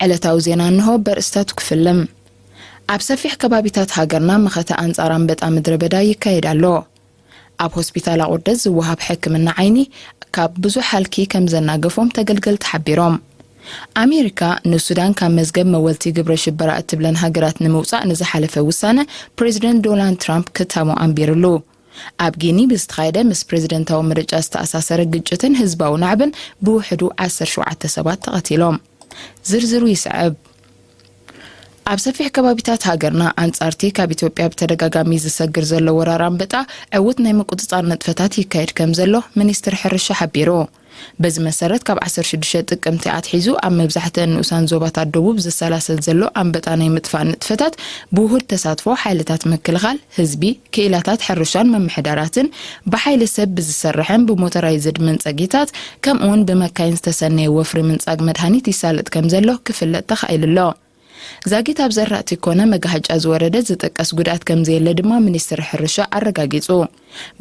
ዕለታዊ ዜና እንሆ በርእስታቱ ክፍልም። ኣብ ሰፊሕ ከባቢታት ሃገርና መኸተ ኣንጻር ኣንበጣ ምድረ በዳ ይካየድ ኣሎ። ኣብ ሆስፒታል ኣቑርደት ዝወሃብ ሕክምና ዓይኒ ካብ ብዙሕ ሃልኪ ከም ዘናገፎም ተገልገልቲ ሓቢሮም። ኣሜሪካ ንሱዳን ካብ መዝገብ መወልቲ ግብረ ሽበራ እትብለን ሃገራት ንምውጻእ ንዝሓለፈ ውሳነ ፕሬዚደንት ዶናልድ ትራምፕ ክታሙ ኣንቢርሉ። ኣብ ጊኒ ብዝተኻየደ ምስ ፕሬዚደንታዊ ምርጫ ዝተኣሳሰረ ግጭትን ህዝባዊ ናዕብን ብውሕዱ ዓሰርተ ሸውዓተ ሰባት ተቐቲሎም። ዝርዝሩ ይስዕብ። ኣብ ሰፊሕ ከባቢታት ሃገርና ኣንጻርቲ ካብ ኢትዮጵያ ብተደጋጋሚ ዝሰግር ዘሎ ወራር ኣንበጣ ዕዉት ናይ ምቁጽጻር ንጥፈታት ይካየድ ከም ዘሎ ሚኒስትሪ ሕርሻ ሓቢሩ። በዚ መሰረት ካብ ዓሰርተ ሽዱሽተ ጥቅምቲ ኣትሒዙ ኣብ መብዛሕትአን ንኡሳን ዞባታት ደቡብ ዝሰላሰል ዘሎ ኣንበጣ ናይ ምጥፋእ ንጥፈታት ብውሁድ ተሳትፎ ሓይልታት ምክልኻል፣ ህዝቢ፣ ክኢላታት ሕርሻን ምምሕዳራትን ብሓይሊ ሰብ ብዝሰርሕን ብሞተራይዝድ መንጸጊታት ከምኡውን ብመካይን ዝተሰነየ ወፍሪ ምንጻግ መድሃኒት ይሳለጥ ከም ዘሎ ክፍለጥ ተኻኢሉ ኣሎ። ዛጊት ኣብ ዘራእቲ ኮነ መጋሃጫ ዝወረደ ዝጥቀስ ጉድኣት ከም ዘየለ ድማ ሚኒስትሪ ሕርሻ ኣረጋጊጹ።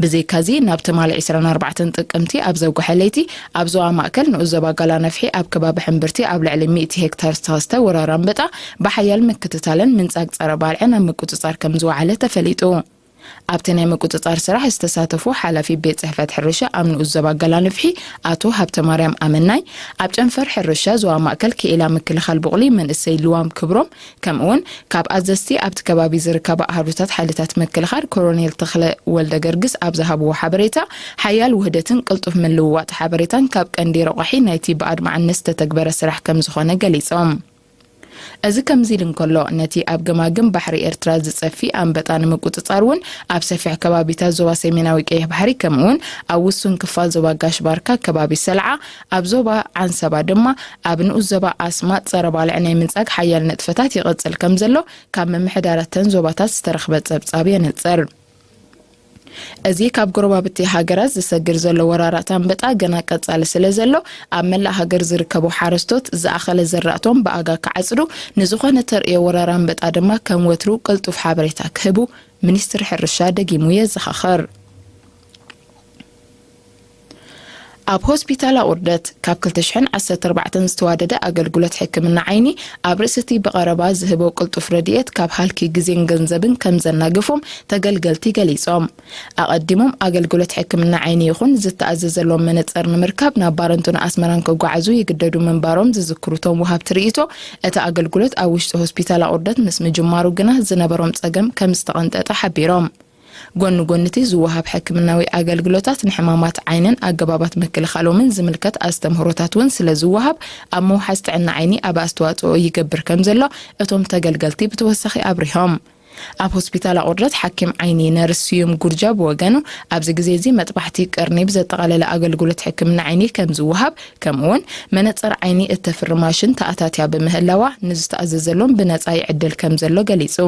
ብዘይካዚ ናብ ትማሊ ዕስራን ኣርባዕተን ጥቅምቲ ኣብ ዘውግሐ ለይቲ ኣብ ዞባ ማእከል ንኡስ ዞባ ጋላ ነፍሒ ኣብ ከባቢ ሕምብርቲ ኣብ ልዕሊ ሚእቲ ሄክታር ዝተኸስተ ወራር ኣንበጣ ብሓያል ምክትታልን ምንጻግ ጸረ ባልዕን ኣብ ምቁጽጻር ከም ዝወዓለ ተፈሊጡ። ኣብቲ ናይ ምቁጽጻር ስራሕ ዝተሳተፉ ሓላፊ ቤት ጽሕፈት ሕርሻ ኣብ ንኡስ ዞባ ጋላ ነፍሒ ኣቶ ሃብተማርያም ኣመናይ፣ ኣብ ጨንፈር ሕርሻ ዞባ ማእከል ክኢላ ምክልኻል ቡቕሊ መንእሰይ ልዋም ክብሮም፣ ከምኡውን ካብ ኣዘዝቲ ኣብቲ ከባቢ ዝርከባ ኣሃዱታት ሓይልታት ምክልኻል ኮሎኔል ተኽለ ወልደ ገርግስ ኣብ ዝሃብዎ ሓበሬታ፣ ሓያል ውህደትን ቅልጡፍ ምልውዋጥ ሓበሬታን ካብ ቀንዲ ረቋሒ ናይቲ ብኣድማዕነት ዝተተግበረ ስራሕ ከም ዝኾነ ገሊጾም። እዚ ከምዚ ኢሉ እንከሎ፣ ነቲ ኣብ ገማግም ባሕሪ ኤርትራ ዝጸፊ ኣንበጣ ንምቁጽጻር እውን ኣብ ሰፊሕ ከባቢታት ዞባ ሰሜናዊ ቀይሕ ባሕሪ ከምኡውን ኣብ ውሱን ክፋል ዞባ ጋሽ ባርካ ከባቢ ሰልዓ፣ ኣብ ዞባ ዓንሰባ ድማ ኣብ ንኡስ ዞባ ኣስማጥ ጸረ ባልዕ ናይ ምንጻግ ሓያል ንጥፈታት ይቕጽል ከም ዘሎ ካብ ምምሕዳራተን ዞባታት ዝተረኽበ ጸብጻብ የነጽር። እዚ ካብ ጎረባብቲ ሃገራት ዝሰግር ዘሎ ወራራት ኣንበጣ ገና ቀጻሊ ስለ ዘሎ፣ ኣብ መላእ ሃገር ዝርከቡ ሓረስቶት ዝኣኸለ ዘራእቶም ብኣጋ ክዓጽዱ፣ ንዝኾነ ተርእዮ ወራር ኣንበጣ ድማ ከም ወትሩ ቅልጡፍ ሓበሬታ ክህቡ ሚኒስትሪ ሕርሻ ደጊሙ የዘኻኽር። ኣብ ሆስፒታል ኣቑርደት ካብ ክልተ ሽሕን ዓሰርተ ኣርባዕተን ዝተዋደደ ኣገልግሎት ሕክምና ዓይኒ ኣብ ርእሲ እቲ ብቐረባ ዝህቦ ቅልጡፍ ረድኤት ካብ ሃልኪ ግዜን ገንዘብን ከም ዘናግፎም ተገልገልቲ ገሊጾም። ኣቐዲሞም ኣገልግሎት ሕክምና ዓይኒ ይኹን ዝተኣዘዘሎም መነጸር ንምርካብ ናብ ባረንቱን ኣስመራን ክጓዓዙ ይግደዱ ምንባሮም ዝዝክሩ እቶም ወሃብቲ ርእይቶ፣ እቲ ኣገልግሎት ኣብ ውሽጢ ሆስፒታል ኣቑርደት ምስ ምጅማሩ ግና ዝነበሮም ጸገም ከም ዝተቐንጠጠ ሓቢሮም። ጎኒ ጎኒ እቲ ዝወሃብ ሕክምናዊ ኣገልግሎታት ንሕማማት ዓይንን ኣገባባት ምክልኻሎምን ዝምልከት ኣስተምህሮታት እውን ስለ ዝወሃብ፣ ኣብ ምውሓስ ጥዕና ዓይኒ ዓቢ ኣስተዋጽኦ ይገብር ከም ዘሎ እቶም ተገልገልቲ ብተወሳኺ ኣብሪሆም። ኣብ ሆስፒታል ኣቑርደት ሓኪም ዓይኒ ነርስ ስዩም ጉርጃ ብወገኑ፣ ኣብዚ ግዜ እዚ መጥባሕቲ ቀርኒ ብዘጠቓለለ ኣገልግሎት ሕክምና ዓይኒ ከም ዝወሃብ፣ ከምኡውን መነጸር ዓይኒ እተፍሪ ማሽን ተኣታትያ ብምህላዋ፣ ንዝተኣዘዘሎም ብነጻ ይዕደል ከም ዘሎ ገሊጹ።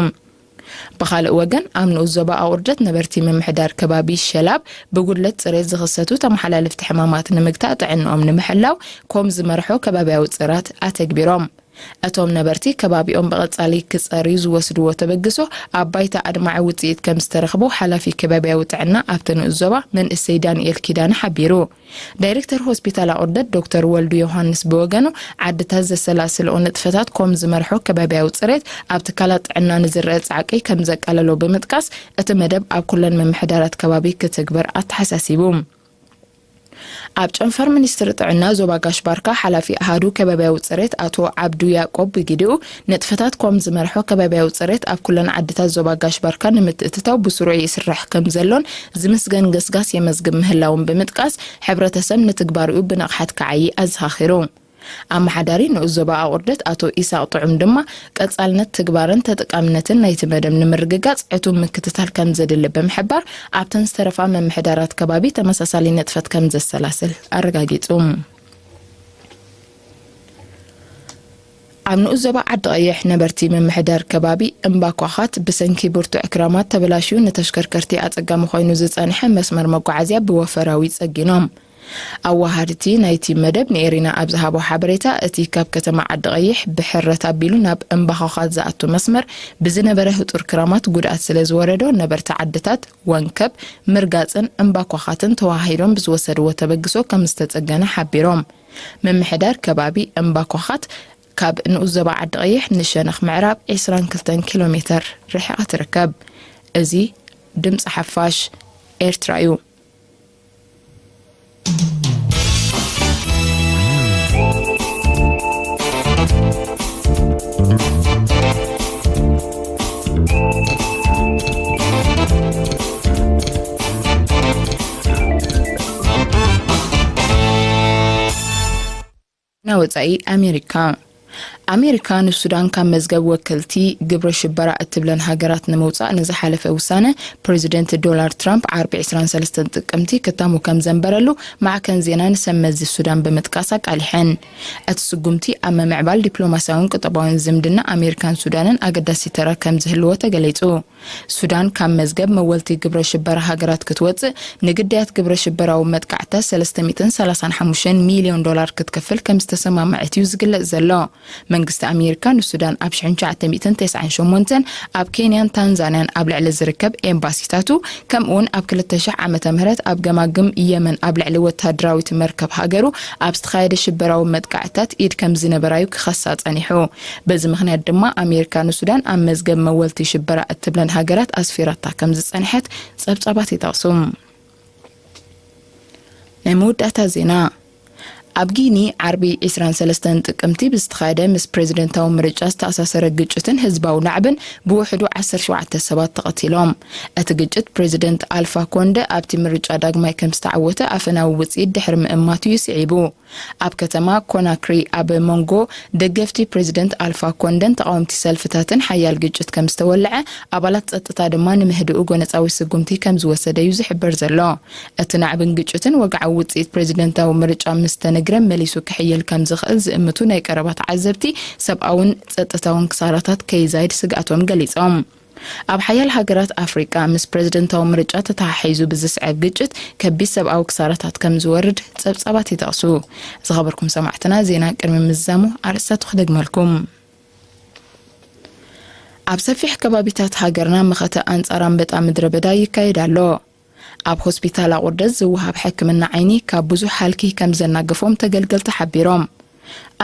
ብኻልእ ወገን፣ ኣብ ንኡስ ዞባ ኣቑርደት ነበርቲ ምምሕዳር ከባቢ ሸላብ ብጉድለት ጽሬት ዝኽሰቱ ተመሓላለፍቲ ሕማማት ንምግታእ ጥዕንኦም ንምሕላው ኮም ዝመርሖ ከባብያዊ ጽራት ኣተግቢሮም። እቶም ነበርቲ ከባቢኦም ብቐጻሊ ክጸርዩ ዝወስድዎ ተበግሶ ኣብ ባይታ ኣድማዒ ውጽኢት ከም ዝተረኽቦ ሓላፊ ከባብያዊ ጥዕና ኣብቲ ንኡስ ዞባ መንእሰይ ዳንኤል ኪዳነ ሓቢሩ። ዳይሬክተር ሆስፒታል ኣቑርደት ዶክተር ወልዱ ዮሃንስ ብወገኑ፣ ዓድታት ዘሰላስልኦ ንጥፈታት ኮም ዝመርሖ ከባብያዊ ጽሬት ኣብ ትካላት ጥዕና ንዝረአ ጻዕቂ ከም ዘቃለሎ ብምጥቃስ፣ እቲ መደብ ኣብ ኩለን ምምሕዳራት ከባቢ ክትግበር ኣተሓሳሲቡ። ኣብ ጨንፈር ሚኒስትሪ ጥዕና ዞባ ጋሽ ባርካ ሓላፊ ኣሃዱ ከባብያዊ ጽሬት ኣቶ ዓብዱ ያዕቆብ ብግዲኡ፣ ንጥፈታት ኮም ዝመርሖ ከባብያዊ ጽሬት ኣብ ኩለን ዓድታት ዞባ ጋሽ ባርካ ንምትእትታው ብስሩዕ ይስራሕ ከም ዘሎን ዝምስገን ገስጋስ የመዝግብ ምህላውን ብምጥቃስ፣ ሕብረተሰብ ንትግባሪኡ ብንቕሓት ክዓዪ ኣዘኻኺሩ። ኣመሓዳሪ ንኡስ ዞባ ኣቑርደት ኣቶ ኢሳቕ ጥዑም ድማ፣ ቀጻልነት ትግባርን ተጠቃምነትን ናይቲ መደብ ንምርግጋጽ ዕቱብ ምክትታል ከም ዘድሊ ብምሕባር፣ ኣብተን ዝተረፋ ምምሕዳራት ከባቢ ተመሳሳሊ ንጥፈት ከም ዘሰላስል ኣረጋጊጹ። ኣብ ንኡስ ዞባ ዓዲ ቀይሕ ነበርቲ ምምሕዳር ከባቢ እምባኳኻት ብሰንኪ ብርቱዕ ክራማት ተበላሽዩ ንተሽከርከርቲ ኣጸጋሚ ኮይኑ ዝጸንሐ መስመር መጓዓዝያ ብወፈራዊ ጸጊኖም። ኣዋሃድቲ ናይቲ መደብ ንኤሪና ኣብ ዝሃቦ ሓበሬታ፣ እቲ ካብ ከተማ ዓዲ ቀይሕ ብሕረት ኣቢሉ ናብ እምባኳኻት ዝኣቱ መስመር ብዝነበረ ህጡር ክራማት ጉድኣት ስለ ዝወረዶ ነበርቲ ዓድታት ወንከብ፣ ምርጋጽን እምባኳኻትን ተወሃሂዶም ብዝወሰድዎ ተበግሶ ከም ዝተጸገነ ሓቢሮም። ምምሕዳር ከባቢ እምባኳኻት ካብ ንኡስ ዞባ ዓዲ ቀይሕ ንሸነኽ ምዕራብ ዕስራን ክልተን ኪሎ ሜተር ርሒቓ ትርከብ። እዚ ድምፂ ሓፋሽ ኤርትራ እዩ። ናብ ወጻኢ ኣሜሪካ። ኣሜሪካ ንሱዳን ካብ መዝገብ ወከልቲ ግብረ ሽበራ እትብለን ሃገራት ንምውጻእ ንዝሓለፈ ውሳነ ፕሬዚደንት ዶናልድ ትራምፕ ዓርቢ ዕስራን ሰለስተን ጥቅምቲ ክታሙ ከም ዘንበረሉ ማዕከን ዜና ንሰብ መዚ ሱዳን ብምጥቃስ ኣቃሊሐን። እቲ ስጉምቲ ኣብ ምምዕባል ዲፕሎማስያውን ቁጠባውን ዝምድና ኣሜሪካን ሱዳንን ኣገዳሲ ተራ ከም ዝህልዎ ተገሊጹ። ሱዳን ካብ መዝገብ መወልቲ ግብረ ሽበራ ሃገራት ክትወጽእ ንግዳያት ግብረ ሽበራዊ መጥቃዕትታት ሰለስተ ሚእትን ሰላሳን ሓሙሽተን ሚልዮን ዶላር ክትከፍል ከም ዝተሰማምዐት እዩ ዝግለጽ ዘሎ። መንግስቲ ኣሜሪካ ንሱዳን ኣብ ሽሕን ትሽዓተ ሚእትን ተስዓን ሸሞንተን ኣብ ኬንያን ታንዛንያን ኣብ ልዕሊ ዝርከብ ኤምባሲታቱ፣ ከምኡውን ኣብ ክልተ ሽሕ ዓመተ ምህረት ኣብ ገማግም የመን ኣብ ልዕሊ ወታደራዊት መርከብ ሃገሩ ኣብ ዝተኻየደ ሽበራዊ መጥቃዕትታት ኢድ ከም ዝነበራዩ ክኸሳ ጸኒሑ። በዚ ምኽንያት ድማ ኣሜሪካ ንሱዳን ኣብ መዝገብ መወልቲ ሽበራ እትብለን ሃገራት ኣስፊራታ ከም ዝጸንሐት ጸብጻባት ይጠቕሱ። ናይ መወዳእታ ዜና። ኣብ ጊኒ ዓርቢ ዕስራን ሰለስተን ጥቅምቲ ብዝተኻየደ ምስ ፕሬዝደንታዊ ምርጫ ዝተኣሳሰረ ግጭትን ህዝባዊ ናዕብን ብውሕዱ ዓሰርተ ሸውዓተ ሰባት ተቐቲሎም። እቲ ግጭት ፕሬዝደንት ኣልፋ ኮንደ ኣብቲ ምርጫ ዳግማይ ከም ዝተዓወተ ኣፈናዊ ውጽኢት ድሕሪ ምእማቱ እዩ ስዒቡ። ኣብ ከተማ ኮናክሪ ኣብ መንጎ ደገፍቲ ፕሬዝደንት ኣልፋ ኮንደን ተቓወምቲ ሰልፍታትን ሓያል ግጭት ከም ዝተወልዐ፣ ኣባላት ጸጥታ ድማ ንምህድኡ ጎነጻዊ ስጉምቲ ከም ዝወሰደ እዩ ዝሕበር ዘሎ። እቲ ናዕብን ግጭትን ወግዓዊ ውጽኢት ፕሬዝደንታዊ ምርጫ ምስ ተነግረ መሊሱ ክሕይል ከም ዝኽእል ዝእምቱ ናይ ቀረባ ተዓዘብቲ፣ ሰብኣውን ጸጥታውን ክሳራታት ከይዛይድ ስግኣቶም ገሊጾም። ኣብ ሓያል ሃገራት ኣፍሪቃ ምስ ፕሬዝደንታዊ ምርጫ ተተሓሒዙ ብዝስዕብ ግጭት ከቢድ ሰብኣዊ ክሳራታት ከም ዝወርድ ጸብጻባት ይጠቕሱ። ዝኸበርኩም ሰማዕትና፣ ዜና ቅድሚ ምዝዛሙ ኣርእስታቱ ክደግመልኩም። ኣብ ሰፊሕ ከባቢታት ሃገርና መኸተ ኣንጻር ኣንበጣ ምድረ በዳ ይካየድ ኣሎ። ኣብ ሆስፒታል ኣቑርደት ዝወሃብ ሕክምና ዓይኒ ካብ ብዙሕ ሃልኪ ከም ዘናገፎም ተገልገልቲ ሓቢሮም።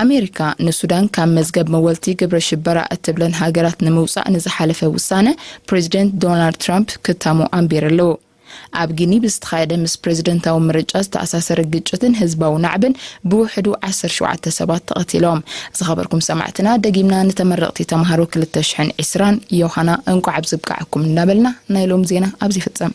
ኣሜሪካ ንሱዳን ካብ መዝገብ መወልቲ ግብረ ሽበራ እትብለን ሃገራት ንምውጻእ ንዝሓለፈ ውሳነ ፕሬዚደንት ዶናልድ ትራምፕ ክታሙ ኣንቢርሉ። ኣብ ጊኒ ብዝተኻየደ ምስ ፕሬዚደንታዊ ምርጫ ዝተኣሳሰረ ግጭትን ህዝባዊ ናዕብን ብውሕዱ ዓሰርተ ሸውዓተ ሰባት ተቐቲሎም። ዝኸበርኩም ሰማዕትና፣ ደጊምና ንተመረቕቲ ተምሃሮ ክልተ ሽሕን ዕስራን ዮሃና እንቋዕ ኣብዝብቃዕኩም እናበልና ናይ ሎም ዜና ኣብዚ ይፍጸም።